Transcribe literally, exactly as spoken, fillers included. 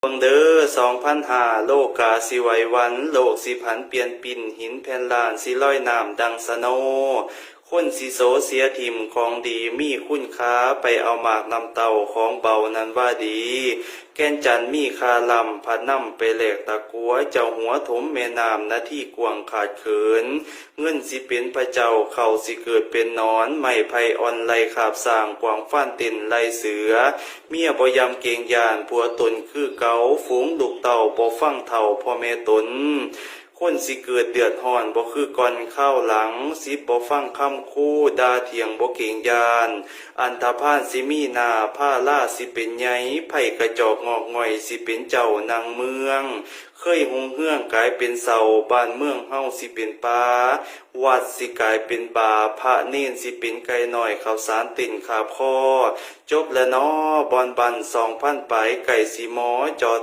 เบิ่งเด้อ สองพันห้า โลกาสิไหวหวั่น โลกสิผันเปลี่ยนปิ้น หินแผ่นล้านสิลอยน้ำดังสะโน คนสิโสเสียถิ่มของดีมีคุณค่า ไปเอาหมากน้ำเต้าของเบานั้นว่าดี แก่นจันทน์มีค่าล้ำ พัดนำไปแลกตะกั๋ว เจ้าหัวถมแม่น้ำ นาทีกว้างขาดเขิน เงินสิเป็นพระเจ้า ข้าวสิเกิดเป็นหนอน ไม้ไผ่อ่อนไล่คาบซ้าง กว้างฟานเต้นไล่เสือ เมียบ่ยำเกรงย้าน ผัวตนคือเก่า ฝูงลูกเต้าบ่ฟังเฒ่าพ่อแม่ตน คนสิเกิดเดือดร้อน บ่คือก่อนคราวหลัง ศิษย์บ่ฟังคำครู ด่าเถียงบ่เกรงย้าน อันธพาลสิมีหน้า พาลาสิเป็นใหญ่ ไพร่กระจอกงอกง่อย สิเป็นเจ้านั่งเมือง เคยฮุ่งเฮืองกลายเป็นเศร้า บ้านเมืองเฮาสิเป็นป่า วัดสิกลายเป็นบา พระเณรสิเป็นไก่น้อย ข้าวสารเต้นขาบคอ จบแล้วน้อ บอนบั้นสองพันปลาย ใกล้สิมอ จอ